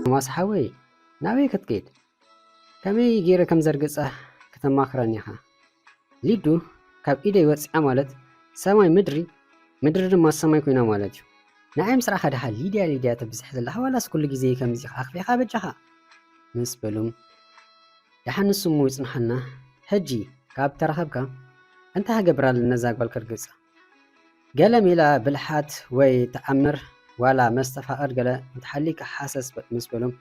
ቶማስ ሓወይ፣ ናበይ ክትከይድ? ከመይ ገይረ ከም ዘርግጻ ከተማኽረኒ ኢኻ። ሊዱ ካብ ኢደይ ወጺኣ ማለት ሰማይ ምድሪ፣ ምድሪ ድማ ሰማይ ኮይና ማለት እዩ። ንዓይ ምስ ረኣኻ ደሓ ሊድያ ሊድያ ተብዝሕ ዘለኻ ዋላስ ኩሉ ግዜ ከምዚ ኢኻ ኣኽፊኻ በጃኻ? ምስ በሉ፣ ደሓን ንሱ እሞ ይጽንሓልና። ሕጂ ካብ ተራኸብካ እንታይ ክገብር ኣለኒ ነዛ ጓል ከርግጻ? ገለ ሜላ ብልሓት ወይ ተኣምር ዋላ መስተፋቕር ገለ እንተሃልዩካ ሃሰስ በ-፣ ምስ በሎም፣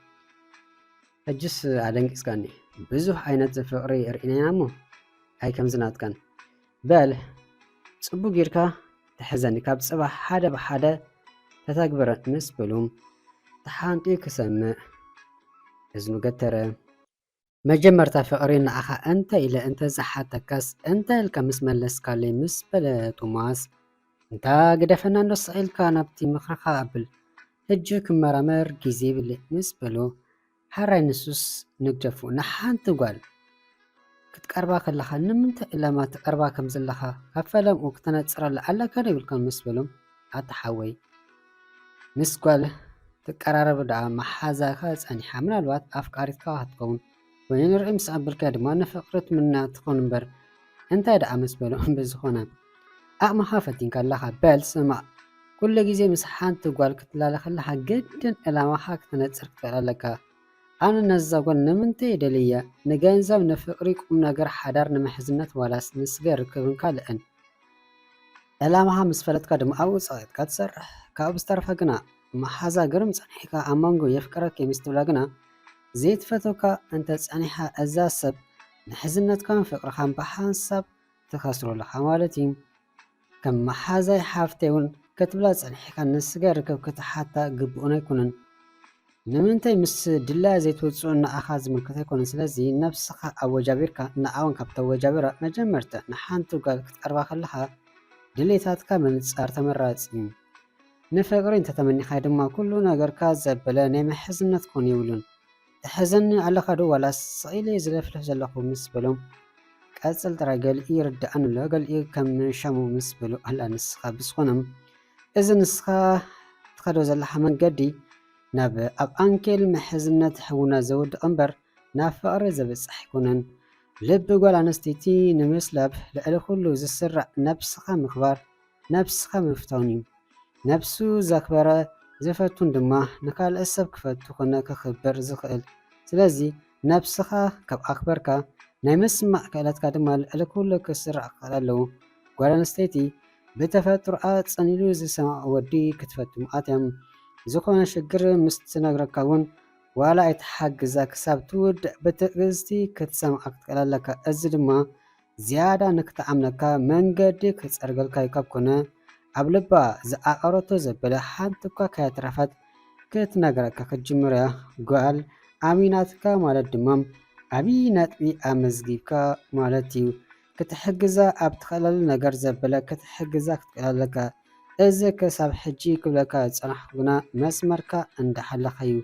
ሕጅስ ኣደንጊጽካኒ። ብዙሕ ዓይነት ፍቕሪ ርኢና ኢና እሞ ኣይ ከምዚ ናትካን። በል ጽቡቕ ጌርካ ትሕዘኒ፣ ካብ ጽባሕ ሓደ ብሓደ ተተግብረ ምስ በሎም፣ ተሓንጥዩ ክሰምዕ እዝኑ ገተረ። መጀመርታ ፍቕሪ ንዓኻ እንተ ኢለ እንተ ዝሓተካስ እንታይ ኢልካ ምስ መለስካለይ? ምስ በለ ቶማስ፣ እንታ ግደፈና እንዶ ስቕ ኢልካ ናብቲ ምኽርኻ ኣብል። ሕጂ ክመራመር ግዜ የብለይ ምስ በሎ፣ ሓራይ ንሱስ ንግደፎ ንሓንቲ ጓል ክትቀርባ ከለኻ ንምንታይ ዕላማ ትቐርባ ከም ዘለኻ ካብ ፈለምኡ ክተነጽረላ ኣለካ ዶ ይብልካ ምስ በሎም፣ ኣታ ሓወይ ምስ ጓል ትቀራረብ ደኣ መሓዛኻ ጸኒሓ፣ ምናልባት ኣፍቃሪትካ ክትከውን ወይ ንርኢ ምስ ኣበልካያ ድማ ንፍቕሪ ትምነያ ትኸውን እምበር እንታይ ደኣ ምስ በሎ፣ ብዝኾነ ዓቕምኻ ፈቲንካ ኣለኻ። በል ስማዕ፣ ኩሉ ግዜ ምስ ሓንቲ ጓል ክትላለ ከለኻ ግድን ዕላማኻ ክተነጽር ክትኽእል ኣለካ። ኣነ ነዛ ጓል ንምንታይ ደልያ? ንገንዘብ፣ ንፍቕሪ፣ ቁም ነገር፣ ሓዳር፣ ንምሕዝነት ዋላስ ንስገ ርክብን ካልእን? ዕላማኻ ምስ ፈለጥካ ድማ ኣብኡ ጸቒጥካ ትሰርሕ። ካብኡ ብዝተረፈ ግና መሓዛ ግርም ጸኒሕካ ኣብ መንጎ የፍቅረኪ ምስ ትብላ ግና ዘይትፈትወካ እንተ ጸኒሓ እዛ ሰብ ንሕዝነትካን ፍቕርኻን ብሓንሳብ ትኸስሮ ኣለኻ ማለት እዩ። ከም መሓዛይ ሓፍተይ እውን ክትብላ ጸኒሕካ ንስገ ርክብ ክትሓታ ግቡእን ኣይኮነን። ንምንታይ ምስ ድላያ ዘይትወጽኡ ንዓኻ ዝምልከት ኣይኮነን። ስለዚ ነብስኻ ኣወጃቢርካ ንዓ እውን ካብ ተወጃቢራ መጀመርታ ንሓንቲ ጓል ክትቀርባ ከለኻ ድሌታትካ ምንጻር ተመራጺ እዩ። ንፍቕሪ እንተተመኒኻይ ድማ ኩሉ ነገርካ ዘበለ ናይ ምሕዝነት ክኾን የብሉን። ትሕዘኒ ኣለኻ ዶ ዋላስ ስቕ ኢለ ዝለፍልፍ ዘለኹ ምስ በሎም ቀጽል ጥራይ ገሊኡ ይርድኣኒ ኣሎ ገሊኡ ከም ሻሙ ምስ በሉ ኣላ ንስኻ ብዝኾነ እዚ ንስኻ ትኸዶ ዘለኻ መንገዲ ናብ ኣብ ዓንኬል ምሕዝነት ሕውና ዘውድቕ እምበር ናብ ፍቕሪ ዘብጽሕ ኣይኮነን። ልቢ ጓል ኣንስተይቲ ንምስላብ ልዕሊ ኩሉ ዝስራዕ ነብስኻ ምኽባር፣ ነብስኻ ምፍታውን እዩ። ነብሱ ዘኽበረ ዝፈቱን ድማ ንኻልእ ሰብ ክፈቱ ኮነ ክኽብር ዝኽእል። ስለዚ ነብስኻ ካብ ኣኽበርካ ናይ ምስማዕ ክእለትካ ድማ ልዕሊ ኩሉ ክስራዕ ክኽእል ኣለዎ። ጓል ኣንስተይቲ ብተፈጥሮኣ ጸኒሉ ዝሰምዓ ወዲ ክትፈቱ ምኣት እያ። ዝኾነ ሽግር ምስ ትነግረካ እውን ዋላ ኣይትሓግዛ ክሳብ ትውድእ ብትዕግስቲ ክትሰምዓ ክትክእል ኣለካ። እዚ ድማ ዝያዳ ንክትኣምነካ መንገዲ ክጸርገልካ እዩ። ካብ ኮነ ኣብ ልባ ዝዓቐረቶ ዘበለ ሓንቲ እኳ ከየትረፈት ክትነግረካ ክትጅምር እያ። ጓል ኣሚናትካ ማለት ድማ ዓብዪ ነጥቢ ኣመዝጊብካ ማለት እዩ። ክትሕግዛ ኣብ ትኽእለሉ ነገር ዘበለ ክትሕግዛ ክትክእል ኣለካ። እዚ ክሳብ ሕጂ ክብለካ ዝጸናሕኩ ግና መስመርካ እንዳሓለኻ እዩ።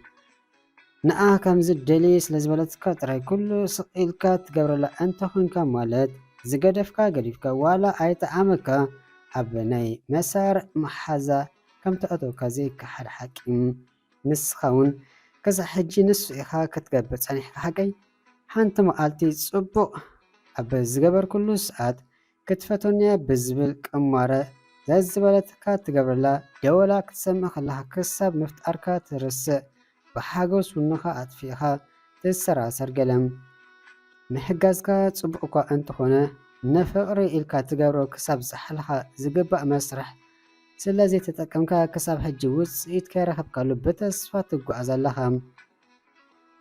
ንዓ ከምዚ ደልየ ስለ ዝበለትካ ጥራይ ኩሉ ስቕ ኢልካ ትገብረላ እንተኾንካ ማለት ዝገደፍካ ገዲፍካ ዋላ ኣይጠዓመካ ኣብ ናይ መሳርዕ መሓዛ ከም ተእተወካ ዘይከሓድ ሓቂ እዩ። ንስኻ እውን ክሳብ ሕጂ ንሱ ኢኻ ክትገብር ጸኒሕካ ሓቀይ? ሓንቲ መዓልቲ ጽቡቕ ኣብ ዝገበርኩሉ ሰዓት ክትፈትወኒ እያ ብዝብል ቅማረ ዘዝበለትካ ትገብረላ ደወላ ክትሰምዕ ከለኻ ክሳብ ምፍጣርካ ትርስዕ ብሓጎስ ውንኻ ኣጥፊእኻ ትሰራሰር ገለ። ምሕጋዝካ ጽቡቕ እኳ እንተኾነ ንፍቕሪ ኢልካ ትገብሮ ክሳብ ዝሓለኻ ዝግባእ መስርሕ ስለ ዘይተጠቀምካ ክሳብ ሕጂ ውጽኢት ከይረኸብካሉ ብተስፋ ትጓዓዝ ኣለኻ።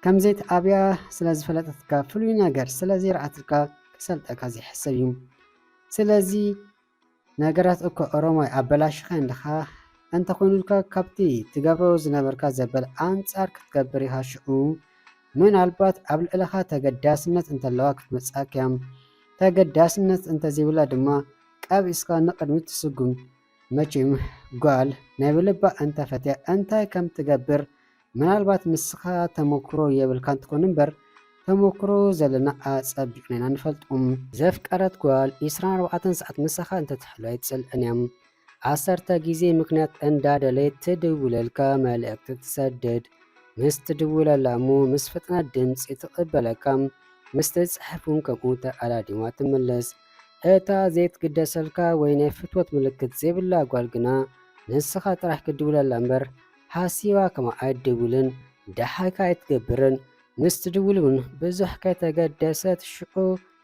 ከም ዘይትኣብያ ስለ ዝፈለጠትካ ፍሉይ ነገር ስለ ዘይረኣትልካ ክሰልጠካ ዘይሕሰብ እዩ። ስለዚ ነገራት እኮ ኦሮማይ ኣበላሽኻ እንድኻ እንተኾይኑልካ ካብቲ ትገብሮ ዝነበርካ ዘበል ኣንጻር ክትገብር ኢኻ ሽዑ ምናልባት ኣብ ልዕለኻ ተገዳስነት እንተለዋ ክትመጽኣካ እያ። ተገዳስነት እንተዘይብላ ድማ ቀብኢስካ ንቕድሚት ትስጉም። መቸም ጓል ናይ ብልባ እንተፈትያ እንታይ ከም ትገብር ምናልባት ንስኻ ተመክሮ የብልካን ትኾን እምበር ተመክሮ ዘለና ኣጸቢቕና ኢና ንፈልጦም። ዘፍቀረት ጓል ዕስራን ኣርባዕተን ሰዓት ምሳኻ እንተትሕሉ ኣይትጸልእን እያ። ዓሰርተ ግዜ ምኽንያት እንዳደለየት ትድውለልካ መልእኽቲ ትሰድድ። ምስ ትድውለላ እሞ ምስ ፍጥነት ድምፂ ትቕበለካ፣ ምስ ትፅሕፍ እውን ከምኡ ተኣላዲማ ትምልስ። እታ ዘይትግደሰልካ ወይ ናይ ፍትወት ምልክት ዘይብላ ጓል ግና ንስኻ ጥራሕ ክትድውለላ እምበር ሓሲባ ከማ ኣይትድውልን፣ ደሓይካ ኣይትገብርን። ምስ ትድውል እውን ብዙሕ ከይተገደሰት ሽዑ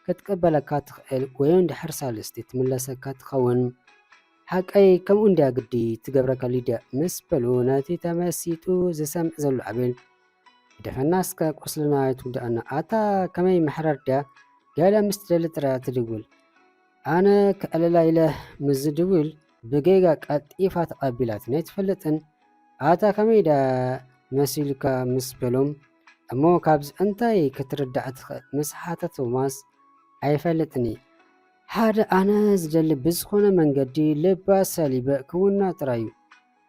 ክትቅበለካ ትኽእል ወይ እውን ድሕሪ ሳልስቲ ትምለሰካ ትኸውን። ሓቀይ ከምኡ እንድያ ግዲ ትገብረካ ሊድያ ምስ በሉ ነቲ ተመሲጡ ዝሰምዕ ዘሎ ኣቤል፣ ግደፈና እስከ ቁስልና ኣይትጉድኣና። ኣታ ከመይ መሕረር ድያ? ገለ ምስ ትደሊ ጥራይ ትድውል። ኣነ ከዕልላ ኢለ ምስ ዝድውል ብጌጋ ቀልጢፋ ተቐቢላትኒ ኣይትፈልጥን። ኣታ ከመይ ድያ መሲሉካ ምስ በሎም እሞ ካብዚ እንታይ ክትርዳእ ትኽእል ምስ ሓተት ቶማስ ኣይፈልጥን እየ። ሓደ ኣነ ዝደሊ ብዝኾነ መንገዲ ልባ ሰሊበ ክውና ጥራይ እዩ።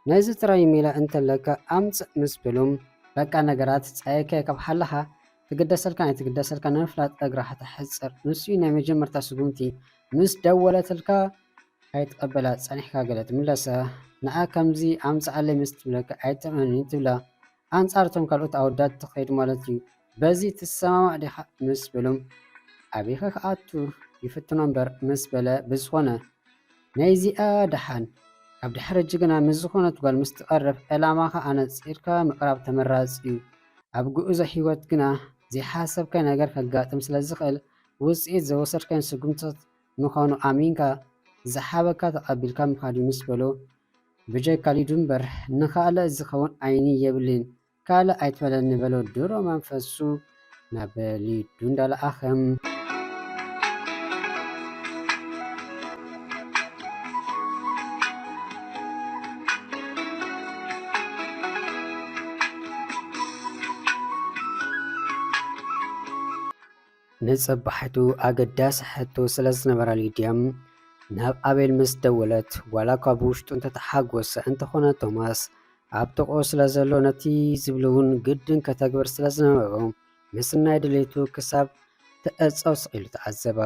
ነዚ ጥራይ ሜላ እንተለካ ኣምጽእ ምስ በሎም በቃ ነገራት ጸየከ ካብ ሓለኻ ትግደሰልካ ናይ ትግደሰልካ ንምፍላጥ እግራ ከተሕጽር ንሱ እዩ ናይ መጀመርታ ስጉምቲ ምስ ደወለትልካ ከይትቐበላ ጸኒሕካ ገለ ትምለሳ ንኣ ከምዚ ኣምጽኣለይ ምስ ትብለካ ኣይጥዕመንን ትብላ ኣንጻር እቶም ካልኦት ኣወዳት ትኸይድ ማለት እዩ። በዚ ትሰማማዕ ዲኻ ምስ በሎም ኣበይከ ክኣቱ ይፍትኖ እምበር ምስ በለ ብዝኾነ ናይዚኣ ደሓን ካብ ድሕሪ ጅግና ምስ ዝኾነት ጓል ምስ ትቐርብ ዕላማኻ ኣነጺርካ ምቕራብ ተመራጺ እዩ። ኣብ ጉዕዞ ህይወት ግና ዘይሓሰብካዮ ነገር ከጋጥም ስለ ዝኽእል ውጽኢት ዝወሰድካዮም ስጉምትታት ምዃኑ ኣሚንካ ዝሓበካ ተቐቢልካ ምኻድ እዩ ምስ በሎ ብጀካ ሊዱ እምበር ንኻልእ ዝኸውን ዓይኒ የብልን። ካልእ ኣይትበለኒ በሎ ድሮ መንፈሱ ናብ ሊዱ እንዳለኣኸ። ንጽባሒቱ ኣገዳሲ ሕቶ ስለ ዝነበራ ሊድያ ናብ ኣቤል ምስ ደወለት ዋላ እኳ ብውሽጡ እንተተሓጎሰ እንተኾነ ቶማስ ኣብ ጥቕኡ ስለ ዘሎ ነቲ ዝብሉ እውን ግድን ከተግብር ስለ ዝነበሮ ምስናይ ድሌቱ ክሳብ ተዕጸው ስቕ ኢሉ ተዓዘባ።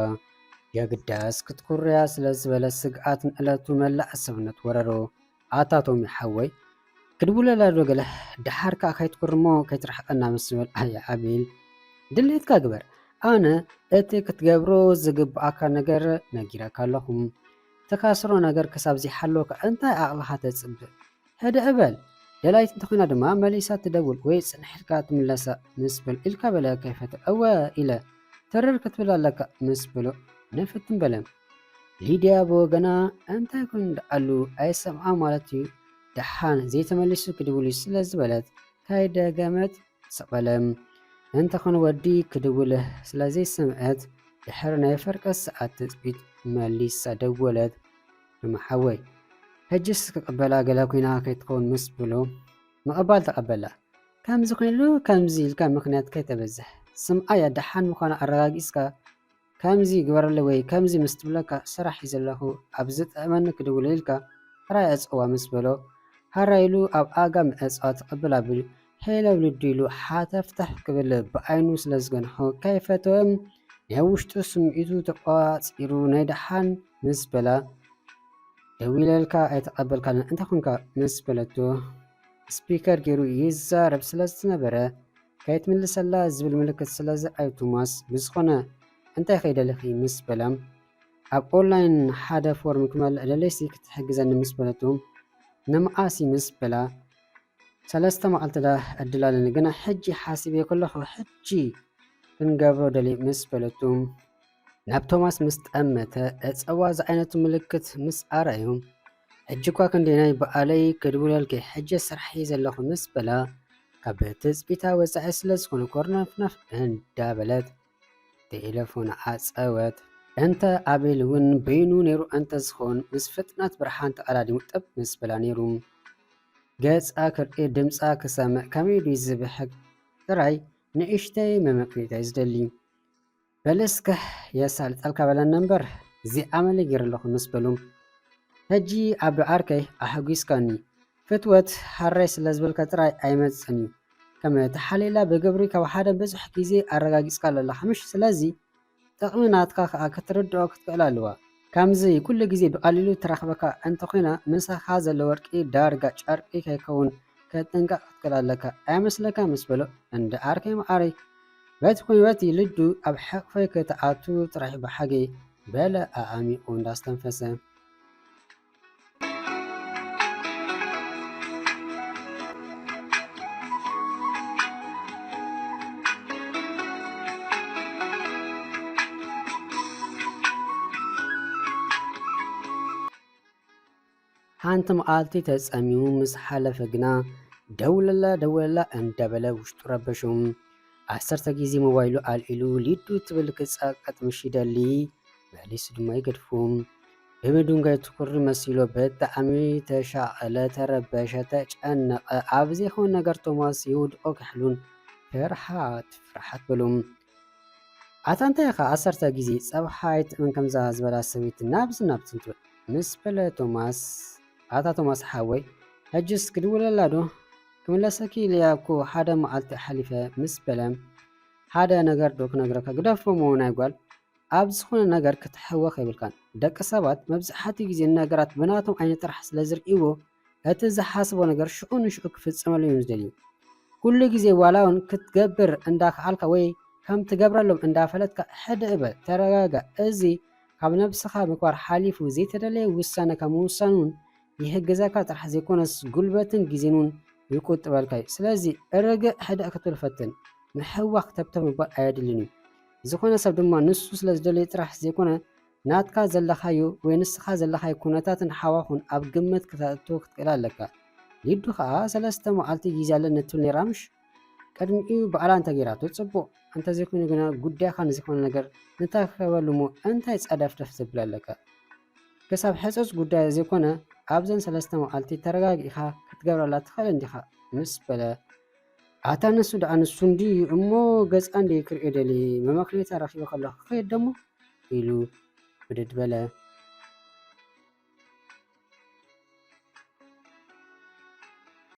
የግዳስ ክትኩርያ ስለ ዝበለ ስግኣት ንዕለቱ መላእ ሰብነት ወረሮ። ኣታ ቶሚ ሓወይ ክድውለላ ዶ ገለ ደሓር ከኣ ከይትኩርሞ ከይትርሕቐና ምስ በል ኣየ ኣቤል ድሌትካ ግበር ኣነ እቲ ክትገብሮ ዝግብኣካ ነገር ነጊረካ ኣለኹ ተካስሮ ነገር ክሳብ ዘይሓለወካ እንታይ ኣቕልኻ ተጽብእ ህድእ በል ደላይት እንተኾይና ድማ መሊሳ ትደውል ወይ ጽንሕ ኢልካ ትምለሳ ምስ በል ኢልካ በለ ከይፈተ እወ ኢለ ተረር ክትብል ኣለካ ምስ በሎ ንፍትን በለ ሊድያ ብወገና እንታይ ኮይኑ ደኣሉ ኣይሰምዓ ማለት እዩ ደሓን ዘይተመሊሱ ክድውል እዩ ስለ ዝበለት ካይደገመት ስቕ በለ እንተኾነ ወዲ ክድውል ስለ ዘይሰምዐት ድሕሪ ናይ ፈርቀ ሰዓት ትጽቢት መሊሳ ደወለት ንመሓወይ ሕጅስ ክቕበላ ገላ ኮይና ከይትኸውን ምስ ብሎ ምቕባል ተቐበላ ከምዚ ኮይኑሉ ከምዚ ኢልካ ምኽንያት ከይተበዝሕ ስምዓያ ደሓን ምዃና ኣረጋጊጽካ ከምዚ ግበረለይ ወይ ከምዚ ምስ ትብለካ ስራሕ እዩ ዘለኹ ኣብ ዝጥዕመኒ ክድውል ኢልካ ጥራይ ዕጸዋ ምስ በሎ ሃራ ኢሉ ኣብ ኣጋ ምዕጻዋ ትቕብል ኣቢሉ ሄሎ ብልዱ ኢሉ ሓተፍተፍ ክብል ብዓይኑ ስለ ዝገንሖ ከይፈተወ ናይ ውሽጡ ስምዒቱ ተቋጺሩ ናይ ደሓን ምስ በላ ደዊለልካ ኣይተቐበልካን እንታይ ኮንካ ምስ በለቶ ስፒከር ገይሩ ይዛረብ ስለ ዝነበረ ከይትምልሰላ ዝብል ምልክት ስለ ዝኣዩ ቶማስ ብዝኾነ እንታይ ከይደለኺ ምስ በላ ኣብ ኦንላይን ሓደ ፎርም ክመልእ ደለይሲ ክትሕግዘኒ ምስ በለቶ ንመዓሲ ምስ በላ ሰለስተ መዓልቲ ዳ ዕድል ኣለኒ ግና ሕጂ ሓሲበዮ ከለኹ ሕጂ ክንገብሮ ደልየ ምስ በለቱ ናብ ቶማስ ምስ ጠመተ ዕጸዋ ዝዓይነቱ ምልክት ምስ ኣርኣዩ ሕጂ እኳ ክንደየናይ በኣለይ ክድውለልኪ ሕጂ ስራሕ እየ ዘለኹ ምስ በላ ካብ ትጽቢታ ወጻኢ ስለ ዝኾነ ኮርነፍነፍ እንዳበለት ቴሌፎን ዓጸወት። እንተ ኣቤል እውን በይኑ ነይሩ እንተ ዝኸውን ምስ ፍጥነት ብርሃን ተቐዳዲሙ ጥብ ምስ በላ ነይሩ። ገጻ ክርኢ ድምጻ ክሰምዕ ከመይ ድዩ ዝብሕግ ጥራይ ንእሽተይ መመቕኒታ እዩ ዝደሊ። በል እስከ የሳልጠልካ በለና እምበር እዚኣ መለይ ገይረ ኣለኹ ምስ በሉ ሕጂ ኣቢ ዓርከይ ኣሐጒስካኒ ፍትወት ሃራይ ስለ ዝበልካ ጥራይ ኣይመጽእን እዩ ከም ተሓሊላ ብግብሪ ካብ ሓደ ብዙሕ ግዜ ኣረጋጊጽካ ኣለኻ ምሽ ስለዚ ጥቕሚ ናትካ ከኣ ክትርድኦ ክትክእል ኣለዋ። ከምዚ ኩሉ ግዜ ብቐሊሉ ትረኽበካ እንተኾይና ምሳኻ ዘሎ ወርቂ ዳርጋ ጨርቂ ከይከውን ከጥንቀቕ ክትክእል ኣለካ ኣይመስለካ ምስ በሎ፣ እንደ ዓርከይ መዓረይ፣ በቲ ኩኒ በቲ ልዱ ኣብ ሕቕፈይ ክትኣቱ ጥራሕ ብሓገይ በለ ኣኣሚቑ እንዳስተንፈሰ። ሓንቲ መዓልቲ ተጸሚሙ ምስ ሓለፈ ግና ደውለላ ደውለላ እንዳበለ ውሽጡ ረበሹ። ዓሰርተ ግዜ ሞባይሉ ኣልዒሉ ሊዱ ትብል ክጸቅጥ ምሽ ይደሊ፣ መሊሱ ድማ ይገድፉ። ብምድንጋይ ትኩር መሲሎ ብጣዕሚ ተሻቐለ፣ ተረበሸ፣ ተጨነቐ። ኣብ ዘይኮን ነገር ቶማስ ይውድቆ ክሕሉን ፍርሓት ፍርሓት በሉ። ኣታ እንታይ ኢኻ ዓሰርተ ግዜ ጸብሓ ኣይጥዕምን ከምዛ ዝበላ ሰበይቲ ናብዚ ናብትን ትብል ምስ በለ ቶማስ፣ ኣታ ቶማስ ሓወይ ሕጅስ ክድውለላ ዶ ክምለሰኪ ኢለያ እኮ ሓደ መዓልቲ ሓሊፈ ምስ በለ፣ ሓደ ነገር ዶ ክነግረካ ግደፎ እሞ ናይ ጓል ኣብ ዝኾነ ነገር ክትሕወኽ የብልካን። ደቂ ሰባት መብዛሕትኡ ግዜ ንነገራት ብናቶም ዓይኒ ጥራሕ ስለ ዝርእይዎ እቲ ዝሓስቦ ነገር ሽዑ ንሽዑ ክፍጸመሉ እዮም ዝደልዩ። ኩሉ ግዜ ዋላ እውን ክትገብር እንዳኸኣልካ ወይ ከም ትገብረሎም እንዳፈለጥካ ሕድእ በል፣ ተረጋጋእ። እዚ ካብ ነብስኻ ምግባር ሓሊፉ ዘይተደለየ ውሳነ ካብ ምውሳን እውን ይሕግዘካ ጥራሕ ዘይኮነስ ጉልበትን ግዜን እውን ይቁጥበልካ እዩ። ስለዚ ርግእ ሕድእ ክትብል ፈትን። ምሕዋኽ ተብተብ ምባል ኣየድልን እዩ። ዝኾነ ሰብ ድማ ንሱ ስለ ዝደለየ ጥራሕ ዘይኮነ ናትካ ዘለኻዮ ወይ ንስኻ ዘለኻዮ ኩነታትን ሃዋሁን ኣብ ግምት ክተእትዎ ክትክእል ኣለካ። ሊዱ ኸኣ ሰለስተ መዓልቲ ግዜ ኣለኒ ትብል ነይራ ምሽ? ቅድሚኡ ባዕላ እንተገይራቶ ጽቡቕ፣ እንተዘይኮይኑ ግና ጉዳይኻ ንዘይኮነ ነገር ንተኸበሉ እሞ እንታይ ጸደፍደፍ ዘብል ኣለካ? ክሳብ ሕጹጽ ጉዳይ ዘይኮነ ኣብዘን ሰለስተ መዓልቲ ተረጋጊእኻ ክትገብረላ ትኽእል እንዲኻ ምስ በለ፣ ኣታ ንሱ ደኣ ንሱ እንድዩ እሞ ገጻ እንድዩ ክርእዮ ደልየ፣ መመኽነይታ ረኺበ ከለኹ ክኸይድ ደሞ ኢሉ ብድድ በለ።